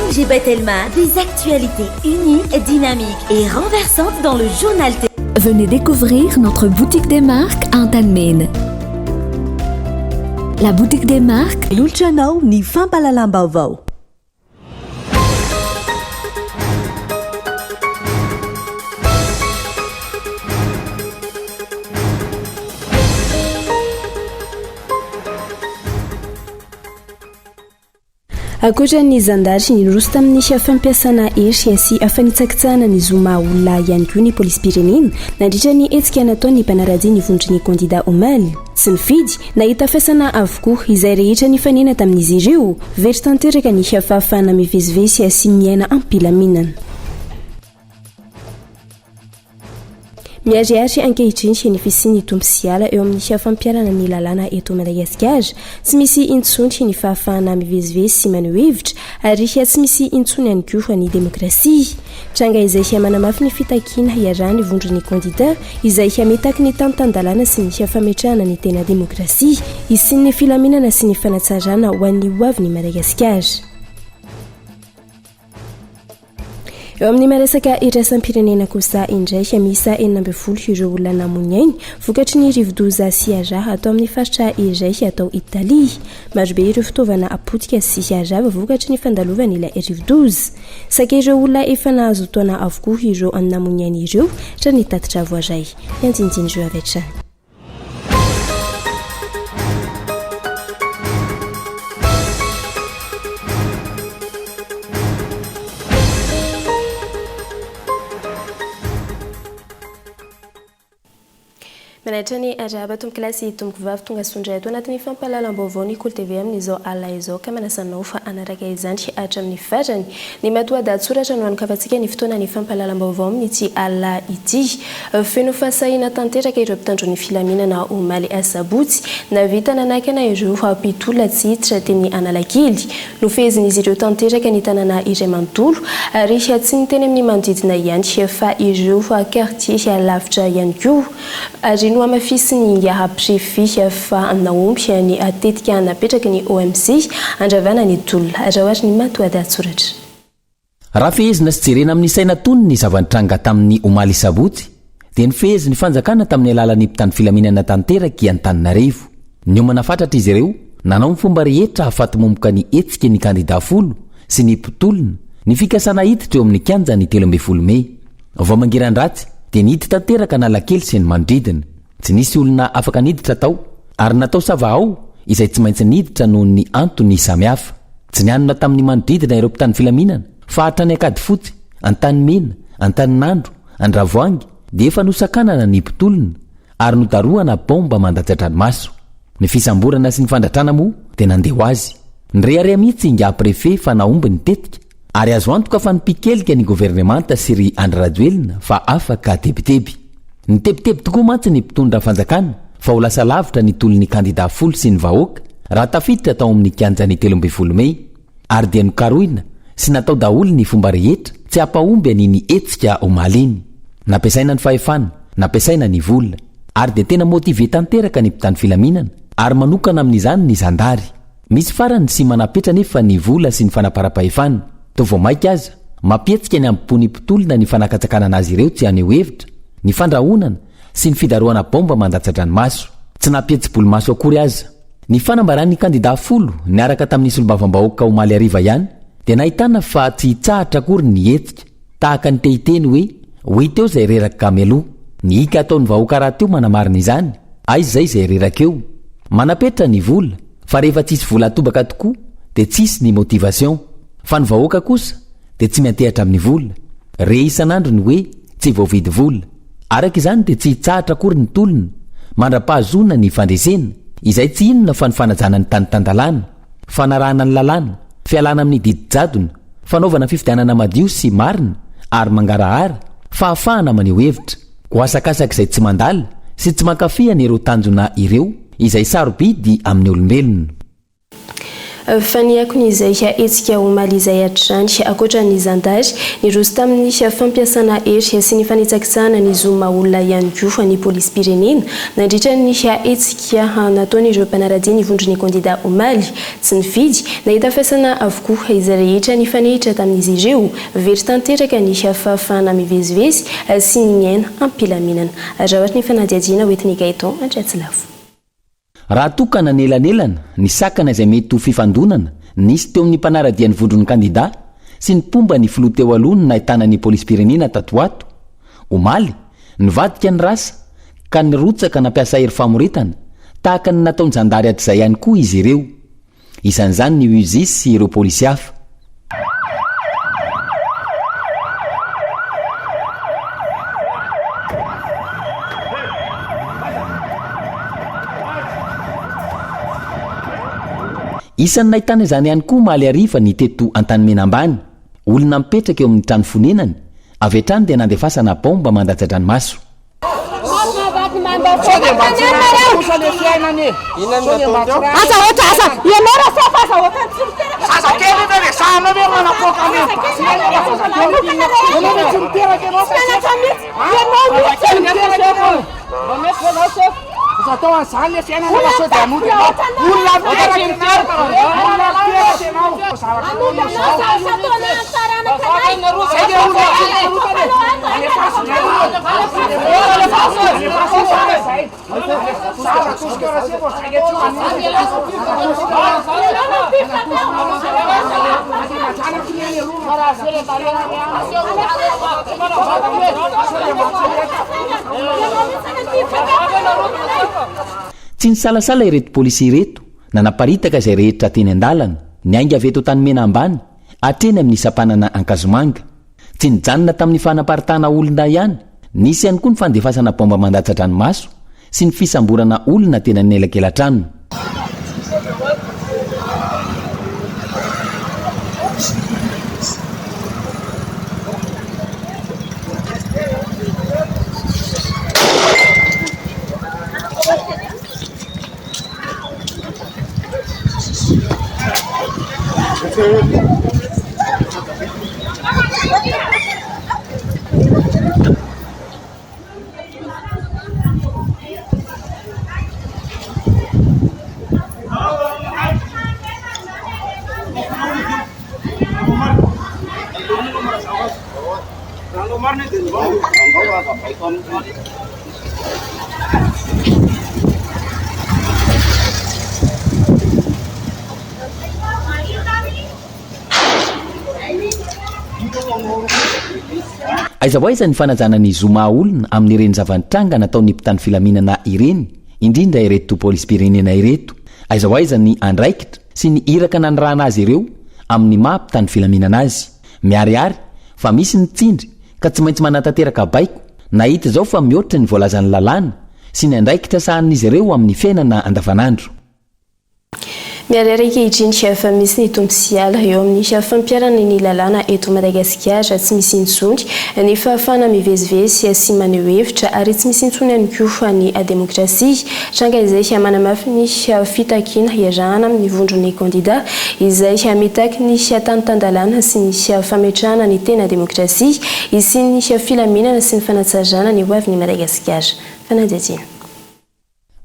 ONG Batelma, des actualités uniques, dynamiques et renversantes dans le journal T. Venez découvrir notre boutique des marques Antanimena. La boutique des marques. Manolotra anao ny fampahalalam-baovao. Ankoatra ny zandary, niroso tamin'ny fampiasana hery sy fanitsakitsahana ny zo maha olona ihany koa ny polisim-pirenena nandritra ny hetsika nataon'ny mpanara-dia ny vondron'ny kandida omaly. Tsy nifidy, nahita faisana avokoa izay rehetra nifanena tamin'izy ireo. Very tanteraka ny fahafahana mivezivezy sy miaina am-pilaminana. Miharihary ankehitriny ny fisian'ny tompo sy ala eo amin'ny fampiharana ny lalàna eto Madagasikara. Tsy misy intsony ny fahafahana mivezivezy sy maneho hevitra ary tsy misy intsony ihany koa ny demokrasia. Tranga izay manamafy ny fitakiana iarahan'ny vondron'ny kandida izay mitaky ny tany tan-dalàna sy ny fametrahana ny tena demokrasia hisian'ny filaminana sy ny fanatsarana ho an'ny hoavin'i Madagasikara. Eo amin'ny maresaka iraisam-pirenena kosa indray, miisa 16 ireo olona namoy ny ainy vokatry ny rivodoza Ciara atao amin'ny faritra iray atao Italia. Marobe ireo fitaovana potika sy rava vokatry ny fandalovan'ilay rivodoza. Saika ireo olona efa nahazo taona avokoa ireo namoy ny ainy ireo, raha ny tatitra voaray. Ny andinindiny ireo avy hatrany. Manaitra ny arahaba tompokolahy sy tompokovavy tonga soa indray ato anatin'ny fampahalalam-baovao ny Kolo TV amin'izao alina izao ka manasa anao fa hanaraka izany hatramin'ny farany. Ny matoadahatsoratra no hanokafantsika ny fotoana ny fampahalalam-baovao amin'ity alina ity. Feno fahasahiana tanteraka ireo mpitandro ny filaminana omaly asabotsy. Nahavita nanakana ireo mpitolona tsy hiditra teny Analakely. Nofehezin'izy ireo tanteraka ny tanàna iray manontolo ary tsy ny teny amin'ny manodidina ihany fa ireo quartier lavitra ihany koa. Ary nohamafisin'ny ingahy Préfet fa nahomby ny tetika napetraky ny OMC handravana ny tolona. Araho ary ny matoadahatsoratra. Raha fehezina sy jerena amin'ny saina tony ny zava-nitranga tamin'ny omaly sabotsy, dia nifehezin'ny fanjakana tamin'ny alalan'ny mpitandro filaminana tanteraka i Antananarivo. Niomana fatratra izy ireo, nanao ny fomba rehetra hahafaty-momoka ny hetsiky ny kandida folo sy ny mpitolona, ny fikasana hiditra eo amin'ny kianja ny 13 mey. Vao mangiran-dratsy, dia nihidy tanteraka Analakely sy ny manodidina. Tsy nisy olona afaka niditra tao, ary natao savahao izay tsy maintsy niditra noho ny antony samihafa. Tsy nianona tamin'ny manodidina ireo mpitandro filaminana fa hatrany Ankadifotsy, Antanimena, Antaninandro, Andravoahangy dia efa nosakanana ny mpitolona ary nodarohana baomba mandatsa-dranomaso. Ny fisamborana sy ny fandratrana moa dia nandeha ho azy. Nirehareha mihitsy ingahy Préfet fa nahomby ny tetika ary azo antoka fa nipikelika ny governemanta sy ry Andry Rajoelina fa afaka tebiteby. Nitebiteby tokoa mantsy ny mpitondra fanjakana fa ho lasa lavitra ny tolon'ny kandida folo sy ny vahoaka raha tafiditra tao amin'ny kianjan'ny 13 mey ary dia nokarohina sy natao daholo ny fomba rehetra tsy hampahomby an'iny hetsika omaly iny. Nampiasaina ny fahefana, nampiasaina ny vola. Ary dia tena motivé tanteraka ny mpitandro filaminana ary manokana amin'izany ny zandary. Misy farany sy manapetra anefa ny vola sy ny fanaparam-pahefana. Toa vao maika aza, mampihetsika ny hambom-pon'ny mpitolona ny fanakatsakanana azy ireo tsy haneho hevitra, ny fandrahonana sy ny fidarohana baomba mandatsa-dranomaso. Tsy nampihetsi-bolomaso akory aza. Ny fanambaran'ny kandida folo niaraka tamin'ny solombavambahoaka omaly hariva ihany dia nahitana fa tsy hitsahatra akory ny hetsika, tahaka ny te hiteny hoe ho hita eo izay reraka mialoha. Ny hika ataon'ny vahoaka rahateo manamarina izany, aiza izay izay reraka eo. Manapetra ny vola, fa rehefa tsisy vola atobaka tokoa dia tsisy ny motivation. Fa ny vahoaka kosa dia tsy miantehatra amin'ny vola. Re isan'andro ny hoe tsy voavidy vola. Araka izany dia tsy hitsahatra akory ny tolona mandra-pahazoana ny fandresena, izay tsy inona fa ny fanajana ny tany tan-dalàna, fanarahana ny lalàna, fialana amin'ny didy jadona, fanaovana fifidianana madio sy marina ary mangarahara, fahafahana maneho hevitra. Koa asakasak'izay tsy mandala sy tsy mankafy an'ireo tanjona ireo izay sarobidy amin'ny olombelona. Fa ny akon'izay hetsika omaly izay hatrany, ankoatra ny zandary, niroso tamin'ny fampiasana hery sy ny fanitsakitsahana ny zo maha olona ihany koa ny polisim-pirenena nandritra ny hetsika nataon'ireo mpanara-dia ny vondron'ny kandida omaly. Tsy nifidy, nahita faisana avokoa izay rehetra nifanehitra tamin'izy ireo. Very tanteraka ny fahafahana mivezivezy sy ny miaina am-pilaminana. Raha ny fanadihadiana hoentin'i Gaëtan Andriatsilavo. Raha toa ka nanelanelana ny sakana izay mety ho fifandonana nisy teo amin'ny mpanara-dia ny vondron'ny kandida sy ny mpomba ny filoha teo aloha no nahitana ny polisim-pirenena tato ho ato. Omaly, nivadika ny rasa ka nirotsaka nampiasa hery famoretana tahaka ny nataon'ny zandary hatrizay ihany koa izy ireo. Isan'izany ny Uzi sy ireo polisy hafa. Isan'ny nahitana izany ihany koa omaly hariva ny teto Antanimena ambany. Olona mipetraka eo amin'ny trano fonenany, avy hatrany dia nandefasana baomba mandatsa-dranomaso. Tsy nisalasala ireto polisy ireto nanaparitaka izay rehetra teny an-dalana, niainga avy eto Antanimena ambany hatreny amin'ny sampanana Ankazomanga. Tsy nijanona tamin'ny fanaparitahana olona ihany, nisy ihany koa ny fandefasana baomba mandatsa-dranomaso sy ny fisamborana olona teny anelakelan-trano. Aiza ho aiza ny fanajana ny zo maha olona amin'ireny zava-nitranga nataon'ny mpitandro filaminana ireny, indrindra ireto polisim-pirenena ireto? Aiza ho aiza ny andraikitra sy ny iraka nanirahana azy ireo amin'ny maha mpitandro filaminana azy? Miharihary fa misy ny tsindry ka tsy maintsy manatanteraka baiko na hita izao fa mihoatra ny voalazan'ny lalàna sy ny andraikitra sahanin'izy ireo amin'ny fiainana andavanandro. Miharihary ankehitriny fa misy ny tompo sy ala eo amin'ny fampiharana ny lalàna eto Madagasikara. Tsy misy intsony ny fahafahana mivezivezy sy maneho hevitra ary tsy misy intsony ihany koa ny demokrasia. Tranga izay manamafy ny fitakiana iarahana amin'ny vondron'ny kandida izay mitaky ny tany tan-dalàna sy ny fametrahana ny tena demokrasia hisian'ny filaminana sy ny fanatsarana ny hoavin'i Madagasikara. Fanadihadiana.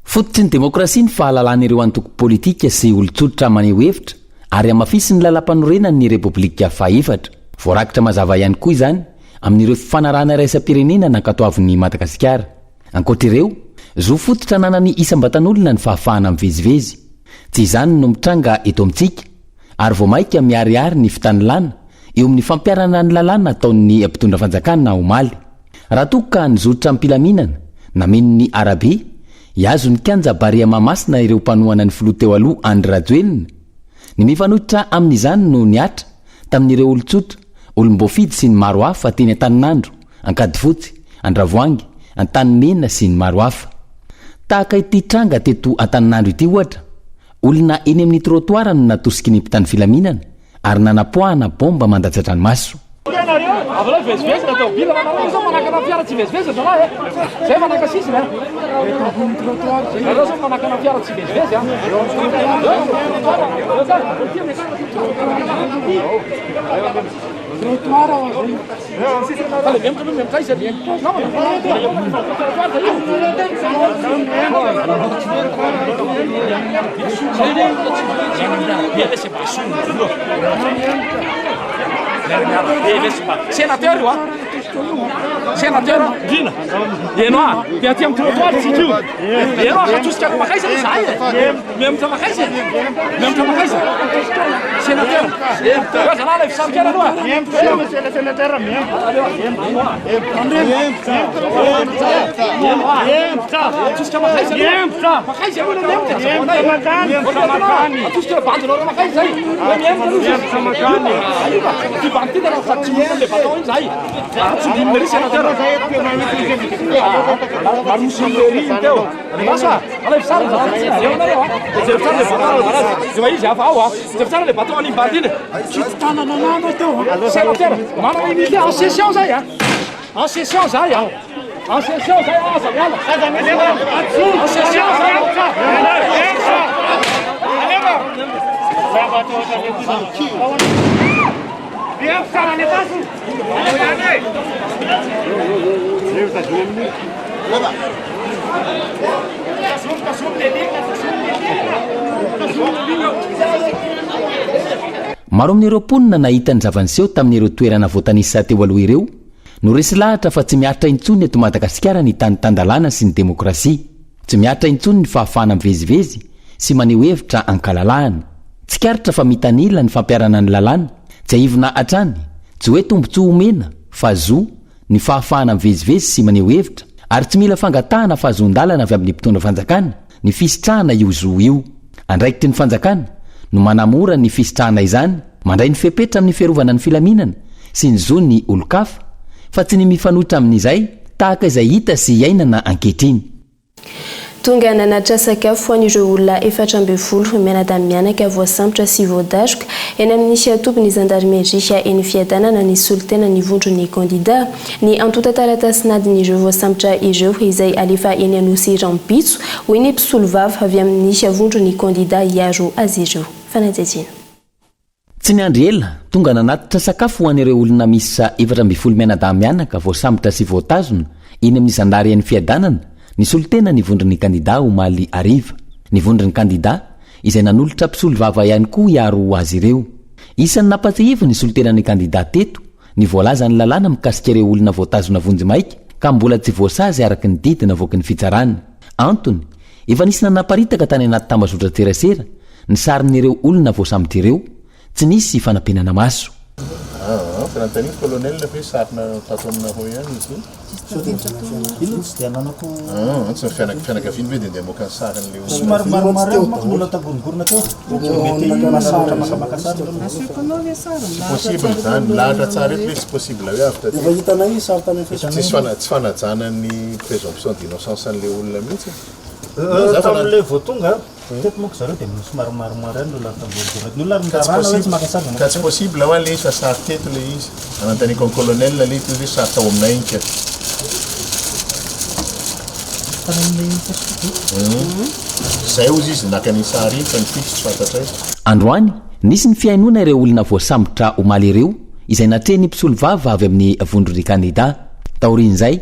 Fototry ny demokrasia ny fahalalan'ireo antoko politika sy olon-tsotra maneho hevitra ary hamafisin'ny lalàmpanorenan'ny Repoblika fahefatra. Voarakitra mazava ihany koa izany amin'ireo fifanarahana iraisam-pirenena nankatoavin'i Madagasikara. Ankoatra ireo, zo fototra ananan'ny isam-batan'olona ny fahafahana mivezivezy. Tsy izany no mitranga eto amintsika ary vao mainka miharihary ny fitanilana eo amin'ny fampiharana ny lalàna ataon'ny mpitondra fanjakana omaly. Raha toa ka nizotra am-pilaminana, nameno ny arabe, hihazo ny kianja Barea Mahamasina ireo mpanohana ny filoha teo aloha Andry Rajoelina, ny mifanohitra amin'izany no nihatra tamin'ireo olon-tsotra, olom-boafidy sy ny maro hafa teny Antaninandro, Ankadifotsy, Andravoahangy, Antanimena sy ny maro hafa. Tahaka ity tranga teto Antaninandro ity ohatra, olona eny amin'ny trottoir no natosiky ny mpitandro filaminana ary nanapoahana baomba mandatsa-dranomaso. nareo, avelao hivezivezy ilay tomobile fa nareo zao manakana fiara tsy hivezivezy ry zalahy e. Zay fa naka sisiny a. Nareo zao manakana fiara tsy hivezivezy a. Fa le mihemotra aloha mihemotra aiza ry namana? Trottoir zay io. Sénateur io a. Sénateur Ndrina. Eno a, dia aty amin'ny trottoir tsika io. Eno a, hatosika makaiza aloha zahay e. Mihemotra makaiza e. Mihemotra makaiza. Sénateur. Eo zalahy ilay fisarikana aloha. Mihemotra monsieur le sénateur, mihemotra. Mihemotra. Mihemotra. Hatosika makaiza aloha. Mihemotra. Makaiza aloha ilay mihemotra. Mihemotra makany. Mihemotra makany. Hatosika bandinao reo makaiza zay. Hoe mihemotra aloha. Mihemotra makany. Ty bandy ty tena sady tsy mihemotra le bâton iny zahay. Tsindrinina ery sénateur. Maroso ery iny teo. Lasa, alaivo sary zalahy. Eo nareo a. Jereo tsara le bâton zalahy. Jereo izy hafa ao a. Jereo tsara le bâton an'iny bandy iny. Tanana anao teo. Sénateur, manana immunité en session zay a. En session zay a. En session zay a, aza miala. En session zay. Maro amin'ireo mponina nahita ny zava-niseho tamin'ireo toerana voatanisa teo aloha ireo no resy lahatra fa tsy miaritra intsony eto Madagasikara ny tany tan-dalàna sy ny demokrasia. Tsy miaritra intsony ny fahafahana mivezivezy sy maneho hevitra an-kalalahana. Tsikaritra fa mitanila ny fampiharana ny lalàna, tsiahivina hatrany, tsy hoe tombontsoa omena fa zo ny fahafahana mivezivezy sy maneho hevitra ary tsy mila fangatahana fahazoan-dalana avy amin'ny mpitondra fanjakana ny fisitrahana io zo io. Andraikitry ny fanjakana no manamora ny fisitrahana izany, mandray ny fepetra amin'ny fiarovana ny filaminana sy ny zon'ny olon-kafa, fa tsy ny mifanohitra amin'izay tahaka izay hita sy iainana ankehitriny. Tonga nanatitra sakafo ho an'ireo olona 14 mianadahy mianaka voasambotra sy voadaroka eny amin'ny tobin'ny zandarimeria eny Fiadanana ny solontenan'ny vondron'ny kandida. Ny antontan-taratasin'adin'ireo voasambotra ireo izay alefa eny Anosy rahampitso, hoy ny mpisolovava avy amin'ny vondron'ny kandida hiaro azy ireo. Fanadihadiana. Tsy niandry ela, tonga nanatitra sakafo ho an'ireo olona miisa 14 mianadahy mianaka voasambotra sy voatazona eny amin'ny zandary eny Fiadanana ny solontena ny vondron'ny kandida omaly hariva. Ny vondron'ny kandida izay nanolotra mpisolovava ihany koa hiaro azy ireo. Isan'ny nampatsiahivy ny solontenan'ny kandida teto ny voalazan'ny lalàna mikasika ireo olona voatazona vonjimaika ka mbola tsy voasazy araka ny didy navoaky ny fitsarana. Antony, efa nisy nanaparitaka tany anaty tambazotran-tserasera ny sarin'ireo olona voasambotra ireo, tsy nisy fanampenana maso. Aa, fa nanontaniako colonel hoe sarina tato aminareo ihany izy io? Sao dia mbola fianakaviana? Tsy dia ananako. Aa, tsy ny fianakaviany ve dia ndeha hamoaka ny sarin'ilay olona? Somary maromaro ihany manko ny olona tangorongorona teo. Mety manararaotra makamaka sary angamba. Asehoko anao ve sary? Tsy possible izany, milahatra tsara eto hoe tsy possible hoe avy taty. Efa hitanay sary tany amin'ny Facebook. Tsisy fana- tsy fanajana ny présomption d'innocence an'ilay olona mihitsy. Tamin'ilay vao tonga, Teto manko zareo dia somary maromaro ihany ny olona nitangorongorona. Ny olona ary niraharaha hoe tsy maka sary dia maka Ka tsy sary. possible hoa le izy fa sary teto le izy. Anantaniko an'i colonel le izy hoe sary tao aminay iny ka. Tany amin'ilay Facebook ve? Zay hozy izy naka an'iny sary iny fa ny fiche tsy fantatray. Androany, nisy ny fihainoana ireo olona voasambotra omaly ireo izay natrehin'ny mpisolovava avy amin'ny vondron'ny kandida. Taorian'izay,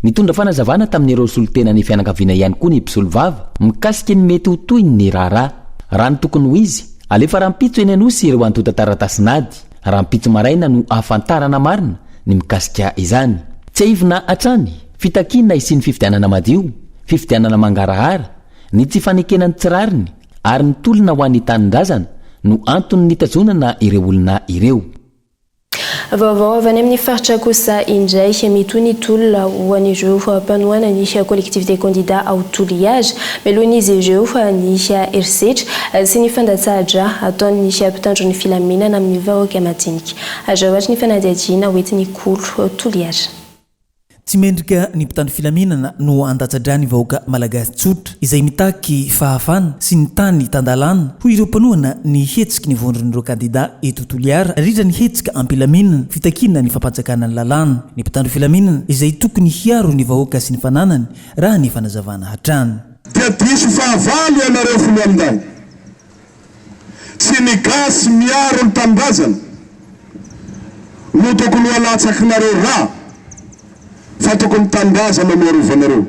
nitondra fanazavana tamin'ireo solontenan'ny fianakaviana ihany koa ny mpisolovava mikasika ny mety ho tohin'ny raharaha. Raha ny tokony ho izy, alefa rahampitso eny Anosy ireo antontan-taratasin'ady. Rahampitso maraina no ahafantarana marina ny mikasika izany. Tsiahivina hatrany, fitakiana hisian'ny fifidianana madio, fifidianana mangarahara, ny tsy fanekena ny tsy rariny ary ny tolona ho an'ny tanindrazana no antony nitazonana ireo olona ireo. Vaovao avy any amin'ny faritra kosa indray, mitohy ny tolona ho an'ireo mpanohana ny collectivité candidat ao Toliara. Melohin'izy ireo ny herisetra sy ny fandatsaha-drà ataon'ny mpitandro ny filaminana amin'ny vahoaka madinika. Azo ohatry ny fanadihadiana hoentin'ny Kolo Toliara. Tsy mendrika ny mpitandro filaminana no handatsa-drà ny vahoaka malagasy tsotra izay mitaky fahafana sy ny tany tan-dalàna, hoy ireo mpanohana ny hetsiky ny vondron'ireo kandidà eto Toliara nandritra ny hetsika am-pilaminana fitakiana ny fampanjakana ny lalàna. Ny mpitandro filaminana izay tokony hiaro ny vahoaka sy ny fananany, raha ny fanazavana hatrany. Dia diso fahavalo ianareo foloalindahy. Tsy ny gasy miaro ny tanindrazana no tokony ho alatsakinareo ra fa tokony tanindrazana no arovanareo.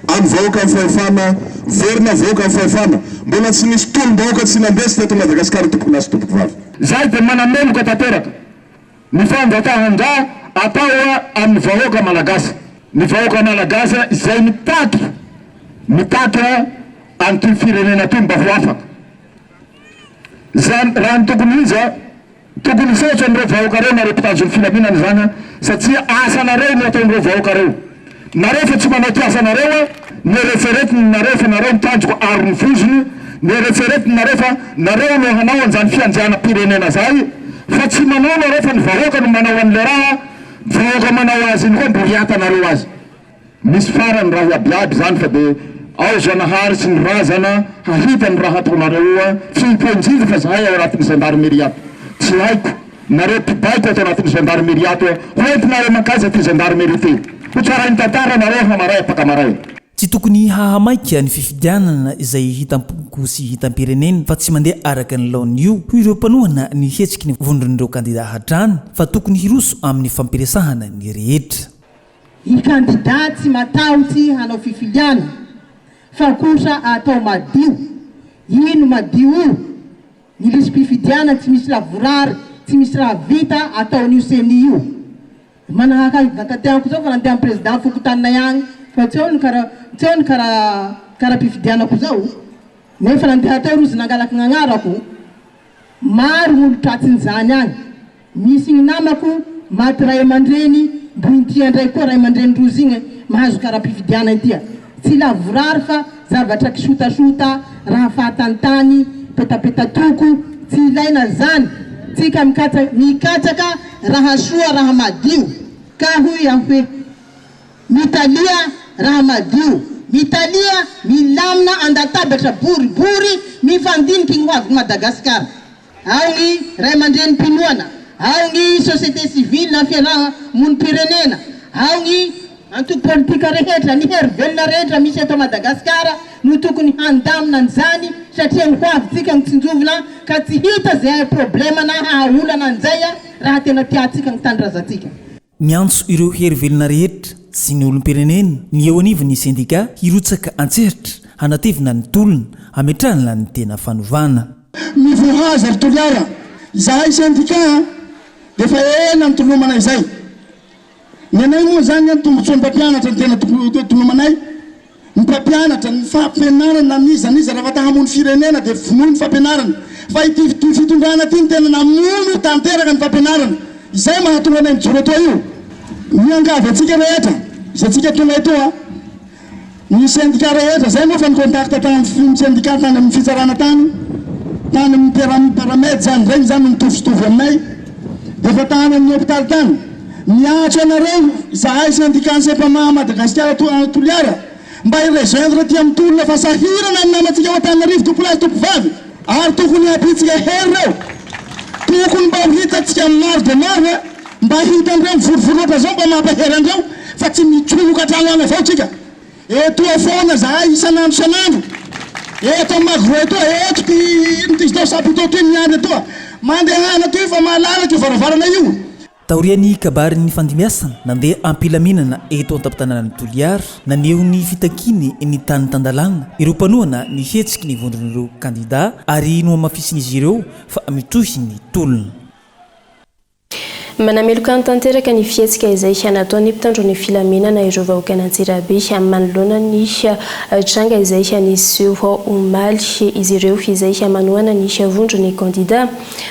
Any vahoaka ny fahefana, miverina vahoaka ny fahefana. Mbola tsy nisy tolom-bahoaka tsy nandresy teto Madagasikara tompokolahy sy tompokovavy. Izahay dia manameloka tanteraka ny fangatahan-dra atao amin'ny vahoaka Malagasy. Ny vahoaka Malagasy izay mitaky mitaky an'ity firenena ity mba ho afaka. Izany raha ny tokony ho izy, tokony hisaotra an'ireo vahoaka ireo nareo mpitandro ny filaminana izany satria asanareo no ataon'ireo vahoaka ireo. Nareo fa tsy manao ty asanareo, nieretseretiny nareo fa nareo mitandroko aro ny vozony, nieretseretiny nareo fa nareo no hanao an'izany fiandrianam-pirenena zay, fa tsy manao nareo fa ny vahoaka no manao an'le raha, vahoaka manao azy iny koa mbo hiatanareo azy. Misy farany raha iabiaby zany fa de ao Zanahary sy ny razana hahita ny raha ataonareo io a, tsy hita indrindra fa zahay ao anatin'ny gendarmerie ato, tsy haiko nareo mpibaiko ato anatin'ny gendarmerie ato a, ho entinareo mankaiza ty gendarmerie ty, ho tsarain'ny tantara nareo hamaray afakamaray. Tsy tokony hahamaika ny fifidianana izay hitam-poko sy hitam-pirenena fa tsy mandeha araka ny laoniny io, hoy ireo mpanohana ny hetsiky ny vondron'ireo kandida hatrany fa tokony hiroso amin'ny fampiresahana ny rehetra. Ny kandida tsy matahotsy hanao fifiliana fa kosa atao madio. Ino madio io? Ny lisi-pifidianana tsy misy lavorary, tsy misy raha vita ataon'io ceni io. Manahaka ahy vakatianko zao fa nandeha am président fokontaninay agny fa tsy eo ny kara tsy eo ny kara kara-pifidianako zao nefa nandeha teo rozy nangalaky gn'agnarako. Maro ny olo tratsin'izany agny. Misy gny namako maty ray aman-dreny mbo intia ndray koa ray aman-drenin-drozy igny mahazo kara-pifidianana intia. Tsy lavorary fa zavatra kisotasota, raha fahatanitany, petapetatoko, tsy ilaina zany. Tsika mikatsa mikatsaka raha soa raha madio. Ka hoy aho hoe. Mitalia raha madio, mitalia milamina andatabatra boribory mifandiniky ny hoavin'i Madagasikara. Ao ny ray aman-drenim-pinoana, ao ny société civile na fiaraha-monim-pirenena, ao ny antoko politika rehetra, ny hery velona rehetra misy eto Madagasikara no tokony handamina an'izany satria ny hoavintsika no tsinjovina ka tsy hita izay problema na hahaolana an'izay raha tena tiantsika ny tanindrazantsika. Miantso ireo hery velona rehetra sy ny olom-pirenena, ny eo anivon'ny sendika hirotsaka an-tsehatra hanatevina ny tolona, hametrahana ny tena fanovana. Mivohaza ry Toliara, izahay sendika dia efa ela nitolomana izay. Ny anay moa izany an, tombotsoan'ny mpampianatra no tena tolomanay. Ny mpampianatra, ny fampianarana na n'iza n'iza rehefa ta hamono firenena dia vonoy ny fampianarana. Fa ity fitondrana ity no tena namono tanteraka ny fampianarana. Izay mahatonga anay mijoro etoa io. Miangavy antsika rehetra, izay tsika tonga etoa, ny syndicat rehetra, izay moa fa ni contact tamin'ny syndicat tany amin'ny fitsarana tany, tany amin'ny paramed zany, regny zany no mitovitovy aminay, dia efa tany amin'ny hopitaly tany. Miantso anareo izahay syndicat Sempama Madagasikara Toliara mba hi rejoindre aty amin'ny tolona fa sahirana ny namantsika ao Antananarivo tompolahy sy tompovavy ary tokony hampitsika hery ireo. Tokony mba ho hitantsika maro dia maro e! Mba hitan'ireo mivorivory ohatran'izao mba mampahery an'ireo fa tsy mitsoloka an-trano any avao tsika. Etoa foana zahay isan'andro isan'andro. Eto amin'ny Magro etoa, eto ty ino ty izy teo, Saputo ty miandry etoa. Mandehana toy fa malalaka io varavarana io. Taorian'ny kabarin'ny fandimbiasana, nandeha am-pilaminana eto an-tampon-tanànan'i Toliara, naneho ny fitakiany ny tany tan-dalàna ireo mpanohana ny hetsiky ny vondron'ireo kandidà ary nohamafisin'izy ireo fa mitohy ny tolona. Manameloka tanteraka ny fihetsika izay nataon'ny mpitandro ny filaminana ireo vahoakan'Antsirabe manoloana ny tranga izay niseho omaly izy ireo izay manohana ny vondron'ny kandidà.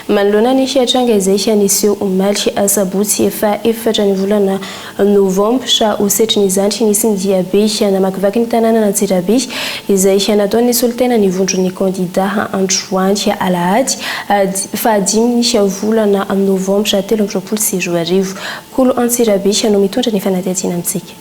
Manoloana ny tranga izay niseho omaly asabotsy faha efatra ny volana novambra, ho setrin'izany nisy ny diabe namakivaky ny tanànan'Antsirabe izay nataon'ny solontena ny vondron'ny kandida androany alahady fahadimy ny volana novambra 2023. 2023. Kolo Antsirabe no mitondra ny fanadihadiana amintsika.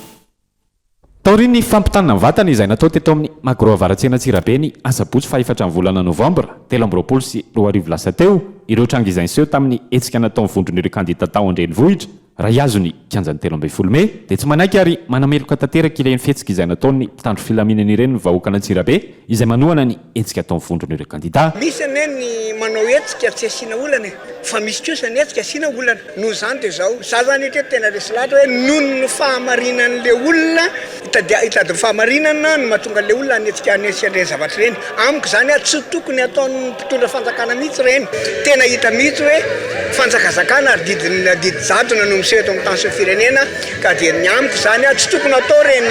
Taorian'ny fampitana vatana izay natao teto amin'ny Magro Avaratsena Antsirabe ny asabotsy fahefatra ny volana novambra 2023 lasa teo, ireo tranga izay niseho tamin'ny hetsika nataon'ny vondron'ireo kandida tao an-drenivohitra raha hihazo ny kianjan'ny 13 mey dia tsy manaiky ary manameloka tanteraka ireny fihetsika izay nataon'ny mpitandro filaminana ireny ny vahoakan'Antsirabe izay manohana ny hetsika ataon'ny vondron'ireo kandida. Misy anie ny manao hetsika tsy asiana olana e, fa misy kosa ny hetsika asiana olana. Noho izany dia izao, za zany hatreto tena resy lahatra hoe noho ny fahamarinan'le olona, hitady hitady ny fahamarinana no mahatonga an'le olona hanetsika hanesika an'ireny zavatra ireny. Amiko izany a, tsy tokony hataon'ny mpitondra fanjakana mihitsy ireny. Tena hita mihitsy hoe fanjakazakana ary didin'ny didy jadona no miseho eto amin'ny tany sy ny firenena ka dia ny amiko izany a, tsy tokony hatao ireny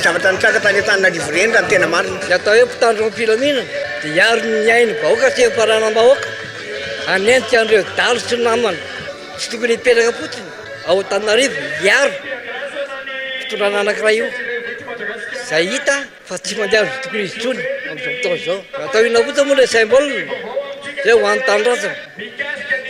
zavatra nitranga tany Antananarivo ireny raha ny tena marina. Ny atao hoe mpitandro ny filaminana dia hiaro ny ain'ny vahoaka sy ny fananam-bahoaka, hanenjika an'ireo dahalo sy ny namany. Tsy tokony hipetraka fotsiny ao Antananarivo hiaro fitondrana anankiray io izay hita fa tsy mandeha amin'izay tokony izy intsony amin'izao fotoana izao. Atao inona fotsiny moa ilay symbole? Izay ho an'ny tanindrazana.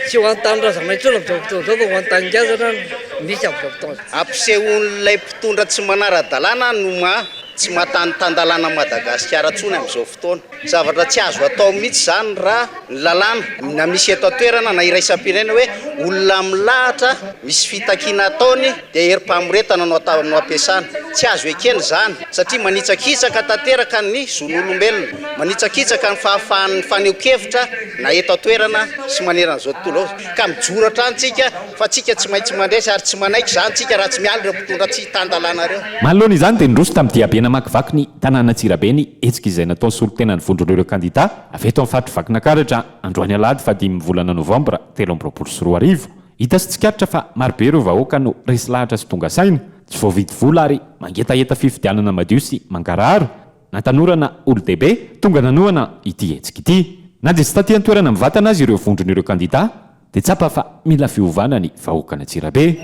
Tsy ho an'ny tanindrazana intsony amin'izao fotoana izao fa ho an'ny tanindrazana no misy amin'izao fotoana izao. Ampisehoan'ilay mpitondra tsy manara-dalàna no maha tsy maha tany tan-dalàna Madagasikara intsony amin'izao fotoana. Zavatra tsy azo atao mihitsy izany raha ny lalàna na misy eto an-toerana na iraisam-pirenena hoe olona milahatra misy fitakiana ataony dia herim-pamoretana no atao no ampiasana. Tsy azo ekena izany satria manitsakitsaka tanteraka ny zon'olombelona, manitsakitsaka ny fahafahan'ny fanehoan-kevitra na eto an-toerana sy manerana izao tontolo izao. Ka mijoro hatrany tsika fa tsika tsy maintsy mandresy ary tsy manaiky izany tsika raha tsy miala ireo mpitondra tsy tan-dalàna ireo. Manoloana izany dia niroso tamin'ny diabe namakivaky ny tanàn'Antsirabe ny hetsika izay nataon'ny solontenan'ny vondron'ireo kandida avy eto amin'ny faritr'i Vakinakaratra androany alahady fahadimin'ny volana novambra 2023. Hita sy tsikaritra fa marobe ireo vahoaka no resy lahatra sy tonga saina, tsy voavidy vola ary mangetaheta fifidianana madio sy mangarahara, na tanora na olon-dehibe, tonga nanohana ity hetsika ity. Na dia tsy taty an-toerana mivantana aza ireo vondron'ireo kandida dia tsapa fa mila fiovana ny vahoakan'Antsirabe.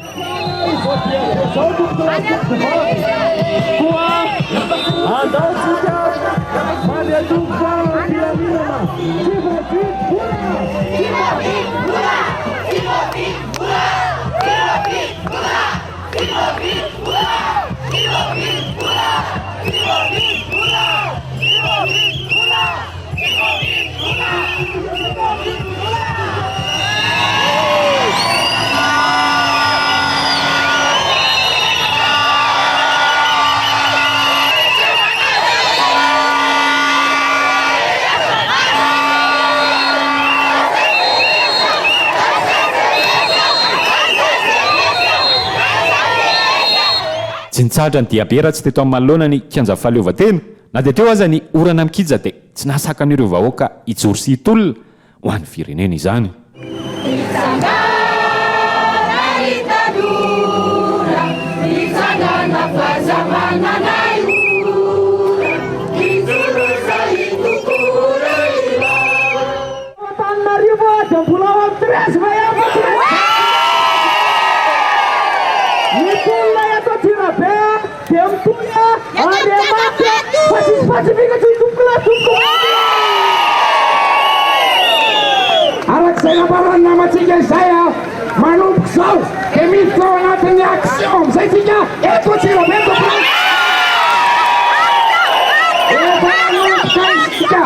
Tsy nitsahatra ny diabe raha tsy teto amin'ny manoloana ny kianja fahaleovantena. Na dia teo aza ny orana mikija dia tsy nahasakana ireo vahoaka hijoro sy hitolona ho an'ny firenena izany. Mitsangana ry tanora, mitsangana fa zamananay ora, mijoro zahay tokora ira. Antananarivo dia mbola ao amin'ny 13 mai ihany fa tsy maintsy Ny tolona eto Antsirabe dia mitohy ary mafy fa tsisy pacifique tsy tompokolahy tompokovavy. Araka izay nambaran'ny namantsika izay, manomboka izao dia miditra ao anatin'ny action amin'izay tsika eto Antsirabe tompokolahy. Efa nanomboka isika,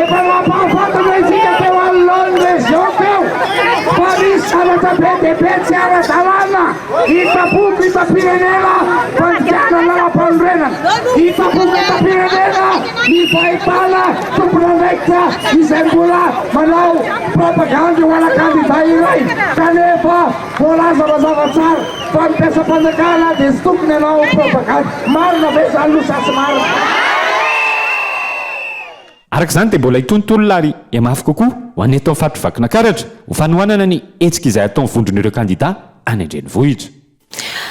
efa nampahafantatra isika teo anoloan'ny région teo fa misy zavatra be dia be tsy ara-dalàna. Hitam-poko, hitam-pirenena, fandikana ny lalàmpanorenana. Hitam-poko, hitam-pirenena ny fahitana tompon'andraikitra izay mbola manao propagandy ho ana kandida iray kanefa voalaza mazava tsara fa ny mpiasam-panjakana dia tsy tokony hanao propagandy. Marina ve izany aloha sa tsy marina? Araka izany dia mbola hitohy ny tolona ary hihamafy kokoa ho an'ny eto amin'ny faritr'i Vakinakaratra ho fanohanana ny hetsika izay hataon'ny vondron'ireo kandida any an-drenivohitra.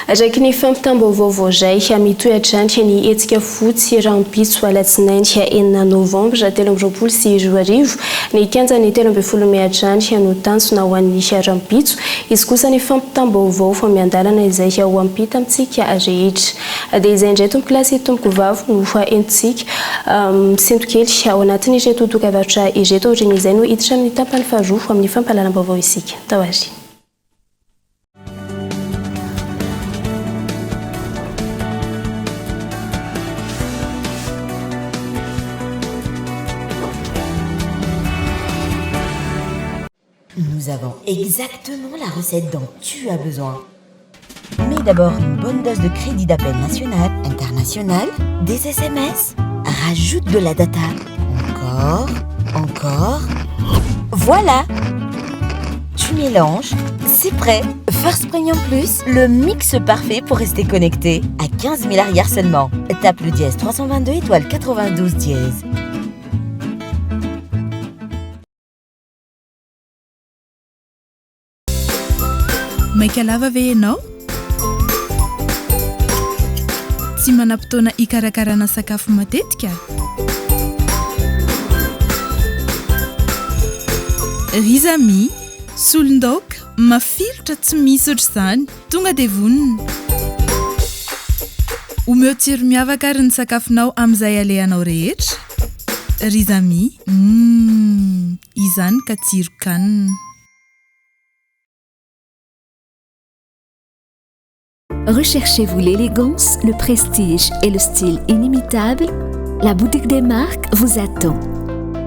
Araka ny fampitam-baovao voaray, mitohy hatrany ny hetsika fotsy rahampitso alatsinainy enina novambra 2023. Ny kianjan'ny 13 mey hatrany no tanjona ho an'ny rahampitso. Hisy kosa ny fampitam-baovao vao miandalana izay ho ampita amintsika rehetra. Dia izay indray tompokolahy sy tompokovavy no entintsika misento kely ao anatin'ireto dokavarotra ireto. Aorian'izay no hiditra amin'ny tapany faharoa amin'ny fampahalalam-baovao isika. Tao ary. Nous avons exactement la recette dont tu as besoin. Mais d'abord une bonne dose de crédit d'appel national, international, des SMS. Rajoute de la data. Encore, encore. Voilà Tu mélanges, c'est prêt. First Premium Plus, le mix parfait pour rester connecté. À 15 000 arrière seulement. Tape le dièse 322 étoile 92 dièse. Maika lava ve ianao? Tsy manam-potoana hikarakarana sakafo matetika? Rizami, solon-daoka, mafilotra tsy misy ohatr'izany, tonga dia vonona. Omeo tsiro miavaka ary ny sakafonao amin'izay alehanao rehetra. Rizami, humm, izany ka tsiron-kanina. Recherchez-vous l'élégance, le prestige et le style inimitable La boutique des marques vous attend.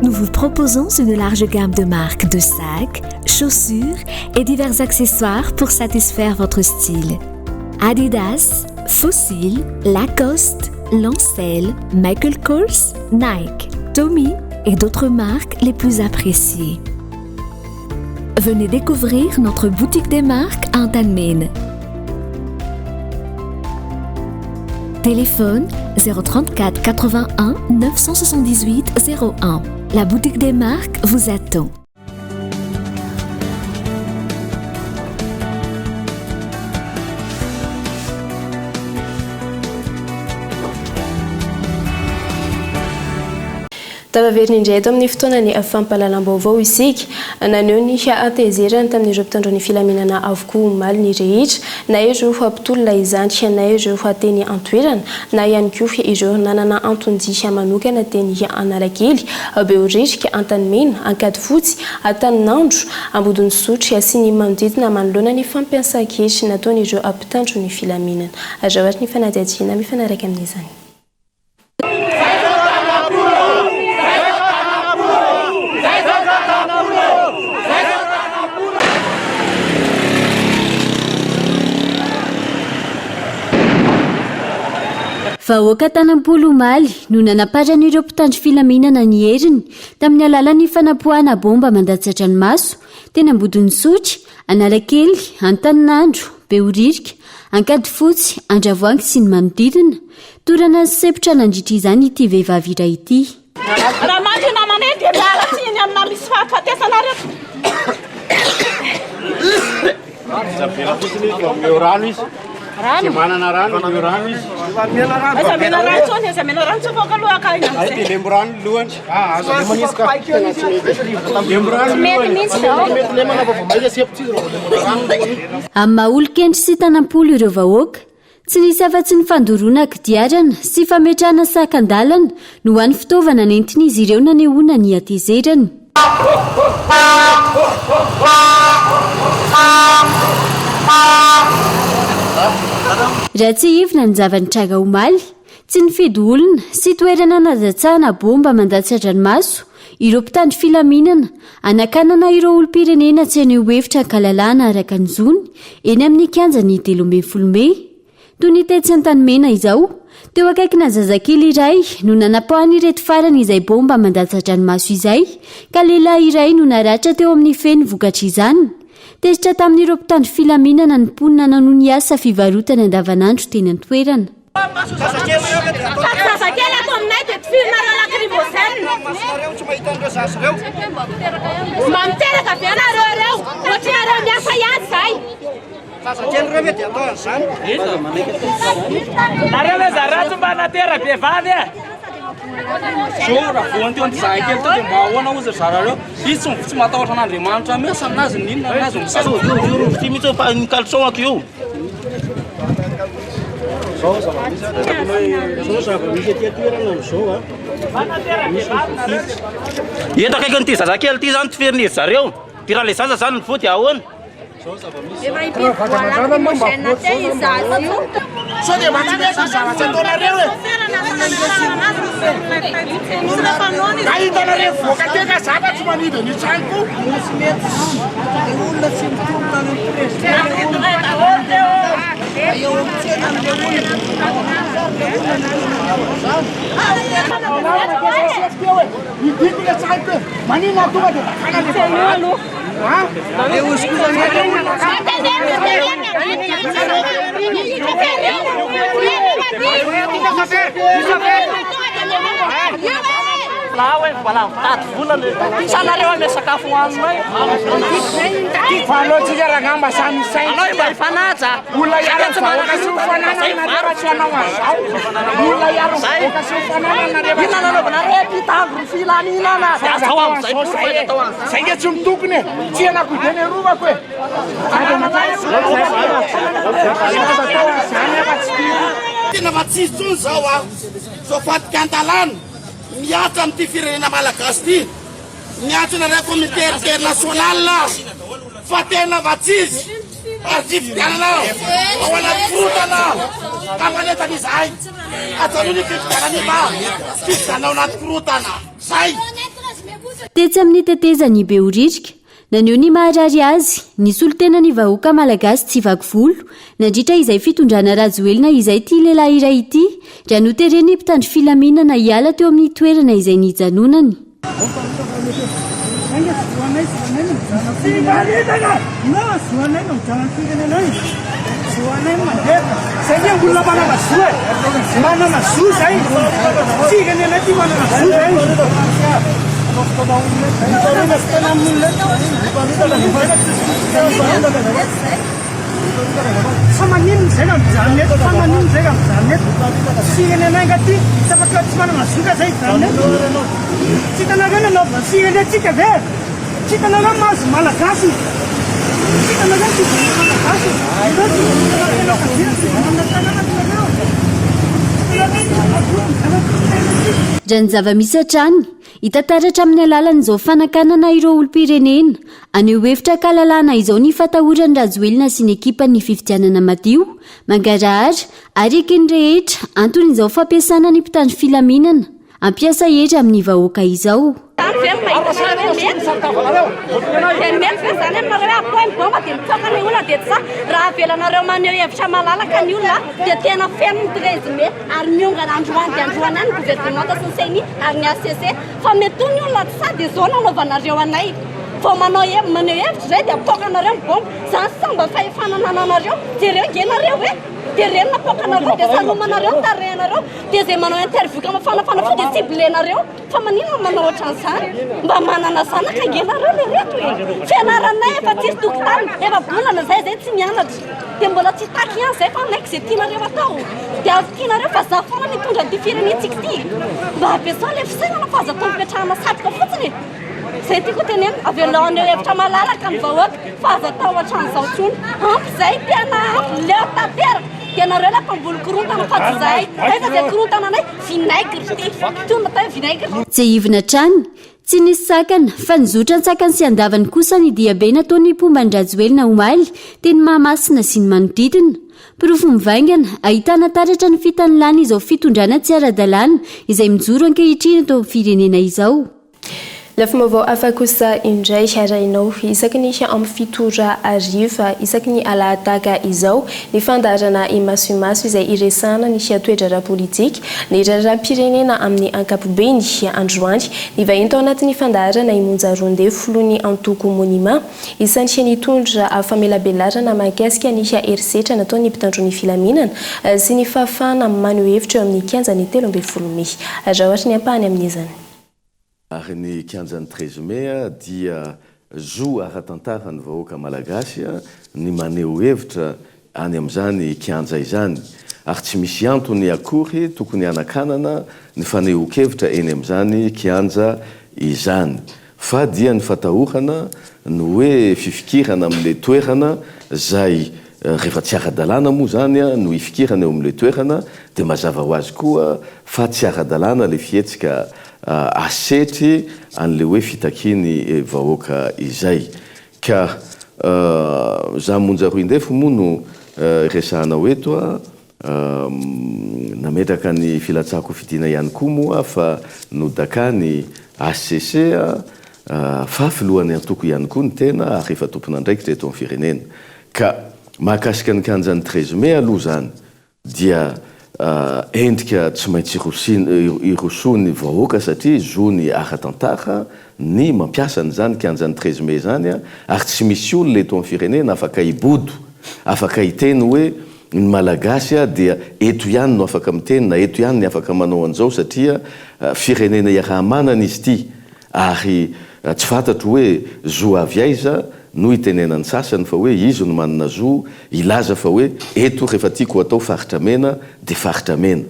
Nous vous proposons une large gamme de marques de sacs, chaussures et divers accessoires pour satisfaire votre style. Adidas, Fossil, Lacoste, Lancel, Michael Kors, Nike, Tommy et d'autres marques les plus appréciées. Venez découvrir notre boutique des marques Antanmene. Téléphone 034 81 978 01. La boutique des marques vous attend. Tafaverina indray eto amin'ny fotoanan'ny fampahalalam-baovao isika. Naneho ny hatezerany tamin'ireo mpitandro ny filaminana avokoa omaly ny rehetra, na ireo mpitolona izany na ireo teny an-toerana na ihany koa ireo nanana anton-dia manokana teny Analakely, Behoririka, Antanimena, Ankadifotsy, Antaninandro, Ambodin'Isotry sy ny manodidina manoloana ny fampiasan-kery nataon'ireo mpitandro ny filaminana. Araho ary ny fanadihadiana mifanaraka amin'izany. Vahoaka tanam-polo omaly no nanaparan'ireo mpitandro filaminana ny heriny tamin'ny alalan'ny fanapoahana baomba mandatsa-dranomaso teny Ambodin'Isotry, Analakely, Antaninandro, Behoririka, Ankadifotsy, Andravoahangy sy ny manodidina. Torana sy sempotra nandritra izany ity vehivavy iray ity. Raha maty io namanay dia miala tsiny amina misy fahafatesana ary eto. Avela fotsiny izy fa omeo rano izy. Rano? Tsy manana rano, omeo rano izy. Aza omena rano intsony, aza omena rano intsony fa aoka aloha haka aina Ay, amin'izay. dia lembo rano ny lohany. Aza lembo izy ka. Tena tsy mety. Lembo rano Tsy ny mety lohany. mihitsy izao. Mety lemana fa vao maika sempotra izy raha vao lemona rano ny lohany. Amin'ny maha olon-kendry sy tanam-polo ireo vahoaka, Tsy nisy afa-tsy ny fandoroana kodiarana sy fametrahana sakan-dalana no hany fitaovana nentin'izy ireo nanehoana ny hatezerany. Raha tsiahivina ny zava-nitranga omaly, tsy nifidy olona sy toerana nandatsahana baomba mandatsa-dranomaso ireo mpitandro filaminana hanakanana ireo olom-pirenena tsy haneho hevitra an-kalalahana araka ny zony eny amin'ny kianjan'ny 13 mey. Toy ny tetsy Antanimena izao, teo akaikina zazakely iray no nanapahan'ireto farany izay baomba mandatsa-dranomaso izay ka lehilahy iray no naratra teo amin'ny feny vokatr'izany. Tezitra tamin'ireo mpitandro filaminana ny mponina nanohy ny asa fivarotany andavanandro teny an-toerana. Sady zazakely ato aminay dia tifirinareo lacrymogène. Mba miteraka ve nareo ireo? Ohatrinareo miasa ihany zay. Nareo ve zaraha tsy mba natera vehivavy e? Zao raha voany teo an'ity zahay kely teo dia mba ahoana ozy ry zareo? Izy tsy tsy matahotra an'Andriamanitra mihitsy aminazy n'inona aminazy misaina. Io io io ity mihitsy fa ny caleçon-ako io. Zao zava-misy zao zava-misy aty an-toerana amin'izao a. Misy ny voatifitra. Eto akaikin'ity zazakely ity zany tifiriny zareo. Dia raha ilay zaza zany ny voa dia ahoana? Efa impiry voa lacrymogène teo io zaza io. Sao dia mba tsy mety ny zavatra ataonareo e? Ka hitanareo mivoaka tena za fa tsy manidy an'io trano koa. Sa nareo ame sakafo hoaninay. Fa aleo tsika rangah mba samy hisaina. Anao mba hifanaja. Olona hiaro ny vahoaka sy ho fananana nareo raha tsy hanao an'izao. Olona hiaro ny vahoaka sy ho fananana nareo raha tsy Inona nanaovanareo mpitandro ny filaminana? Dia atao amin'izay Fa porofo zay e. atao an'izay. Zay nge tsy mitokony e. Tsy henako be ny arovako e. Aza atao an'izany aho fa tsy tiako. Tena fa tsisy tsony zao a! Zao fadikan-dalàna mihatra amin'ity firenena malagasy ity. Miantso anareo comité international fa tena fa tsisy ary fifidianana ao anaty korontana ka manentana izahay ajanony io fifidianana io fa fifidianana ao anaty korontana zay. Tetsy amin'ny tetezan'i Behoririka, Naneho ny maharary azy, ny solontenan'ny vahoaka malagasy tsy vaky volo, nandritra izay fitondrana Rajoelina izay ity lehilahy iray ity, raha noteren'ny mpitandro filaminana hiala teo amin'ny toerana izay nijanonany. Fa maninona izay raha mijanona eto? Fa maninona izay raha mijanona eto? Firenena nga ty, tsy afaka tsy manana zo nga zay hijanona eto? Tsy hitanareo nanaovana firenentsika ve? Tsy hitanareo mahazo malagasy? Tsy hitanareo ny firenena malagasy? Ireo tsy firenena firenena tanàna nareo. Raha ny zava-misy hatrany, Hita taratra amin'ny alalan'izao fanakanana ireo olom-pirenena haneho hevitra an-kalalahana izao ny fatahoran'i Rajoelina sy ny ekipany ny fifidianana madio, mangarahara ary eken'ny rehetra, anton'izao fampiasana ny mpitandro filaminana hampiasa hery amin'ny vahoaka izao. Zany ve no mahita anareo hoe mety? Dia mety ve zany aminareo hoe apoay ny bomba dia mitsoaka ny olona dia tsy sahy? Raha avelanareo maneho hevitra malalaka ny olona dia tena feno ny 13 mai ary miongana androany dia androany ihany ny governemanta sy ny ceni ary ny HCC fa mety ny olona tsy sahy dia zao no anaovanareo anay vao manao he maneho hevitra izay dia apoakanareo ny bomba zany sa mba fahefana anananareo jereo nge nareo e dia reny napoakanareo dia saromanareo ny tarehinareo dia izay manao interview ka mafanafana fo dia ciblenareo Fa maninona no manao ohatran'izany? Mba manana zanaka ange nareo le reto e! Fianaranay efa tsisy tokotany, efa bolana zay zay tsy mianatra. Dia mbola tsy hitaky ihany zay fa hanaiky ze tianareo atao. Dia avy tianareo fa za foana no hitondra an'ity firenentsika ity. Mba ampiasao le fisainana fa aza atao mipetrahana satroka fotsiny e! Zay tiako tenenina, avelao haneho hevitra malalaka ny vahoaka fa aza atao ohatran'izao intsony. Ampy zay, tena ampy, leo tanteraka. Dia nareo ilay mpamboly korontana fa tsy zahay. Aiza zay korontana anay? Vinaigre ty. Itony natao hoe vinaigre. Tsiahivina hatrany, tsy nisy sakana, fa nizotra an-tsakany sy an-davany kosa ny diabe nataon'ny mpomba an-dRajoelina omaly, teny Mahamasina sy ny manodidina. Porofo mivaingana, ahitana taratra ny fitanilana izao fitondrana tsy ara-dalàna izay mijoro ankehitriny eto amin'ny firenena izao. Lafim-baovao hafa kosa indray arahinao isaky ny amin'ny fito ora hariva isaky ny alahady tahaka izao ny fandaharana Imaso Imaso izay iresahana ny toe-draharaha politika, ny raharaham-pirenena amin'ny ankapobeny. Androany, nivahiny tao anatin'ny fandaharana i Monja Roandefo, filohan'ny antoko Monima. Isan'ny nitondra famelabelarana mahakasika ny herisetra nataon'ny mpitandro ny filaminana sy ny fahafahana maneho hevitra eo amin'ny kianjan'ny 13 mey. Araho ary ny ampahany amin'izany. Ary ny kianjan'ny treize mai dia zo ara-tantara ny vahoaka malagasy ny maneho hevitra any amin'izany kianja izany. Ary tsy misy antony akory tokony hanakanana ny fanehoan-kevitra eny amin'izany kianja izany. Fa dia ny fatahorana ny hoe fifikirana amin'ilay toerana izay rehefa tsy ara-dalàna moa izany no hifikirana eo amin'ilay toerana dia mazava ho azy koa fa tsy ara-dalàna ilay fihetsika asetry an'ilay hoe fitakiany vahoaka izay. Ka za Monja Roindefo moa no resahanao eto a, nametraka ny filatsahako fidiana ihany koa moa fa nodakany HCC a, fa filohan'ny antoko ihany koa ny tena ary efa tompon'andraikitra eto amin'ny firenena. Ka mahakasika ny kianjan'ny 13 mai aloha izany dia endrika tsy maintsy irosoan'ny vahoaka satria zony ara-tantara ny mampiasa an'izany kianjan'ny 13 mai izany ary tsy misy olona eto amin'ny firenena afaka hibodo, afaka hiteny hoe ny Malagasy dia eto ihany no afaka miteny na eto ihany ny afaka manao an'izao satria firenena iaraha-manana izy ity Ary tsy fantatro hoe zo avy aiza no itenenan'ny sasany fa hoe izy no manana zo hilaza fa hoe eto rehefa tiako atao faritra mena dia faritra mena.